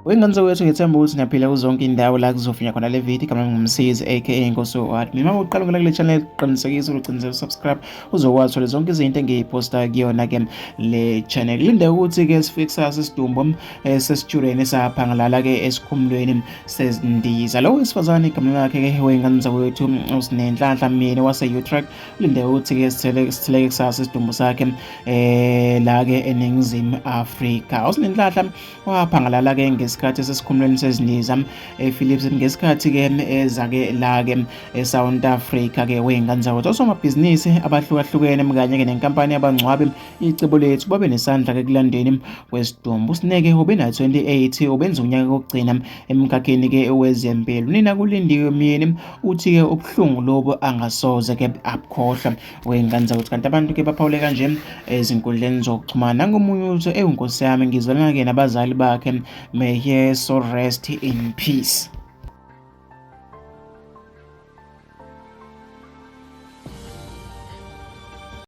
Wengane zakwethu, ngithemba ukuthi niyaphila kuzonke indawo la kuzofinya khona le video. Igama ngumsizi aka Nkosi Admin. Uma uqala ungena kule channel, qinisekisa ukuthi ucinise usubscribe, uzokwazi uthola zonke izinto engiyiphosta kuyona ke le channel. Linde ukuthi ke sifike kusasa isidumbu sesitshureni esaphangalala ke esikhumulweni sezindiza. Lo wesifazane igama lakhe ke, wengane zakwethu, uSinenhlanhla Myeni wase-Utrecht. Linde ukuthi ke sitheleke kusasa isidumbu sakhe la ke eNingizimu Afrika. USinenhlanhla waphangalala-ke ngesikhathi esesikhumulweni sezindiza ePhillips ngesikhathi-ke eza-ke la-ke eSouth Africa-ke, wey'ngane zakwethu. Osomabhizinisi abahlukahlukene kanye-ke nenkampani yabangcwabi Icebo Lethu babe nesandla-ke kulandeni kwesidumbu. USineke ubena-28, ubenza unyaka kokugcina emkhakheni-ke wezempilo. Nina kuLindiwe Myeni uthi-ke ubuhlungu lobu angasoze-ke abukhohlwa, wey'ngane zakwethu. Kanti abantu-ke baphawule kanje ezinkundleni zokuxhumana. Nangomunye uthi, "Ewu Nkosi yami, ngizwelana-ke nabazali bakhe, may he so rest in peace."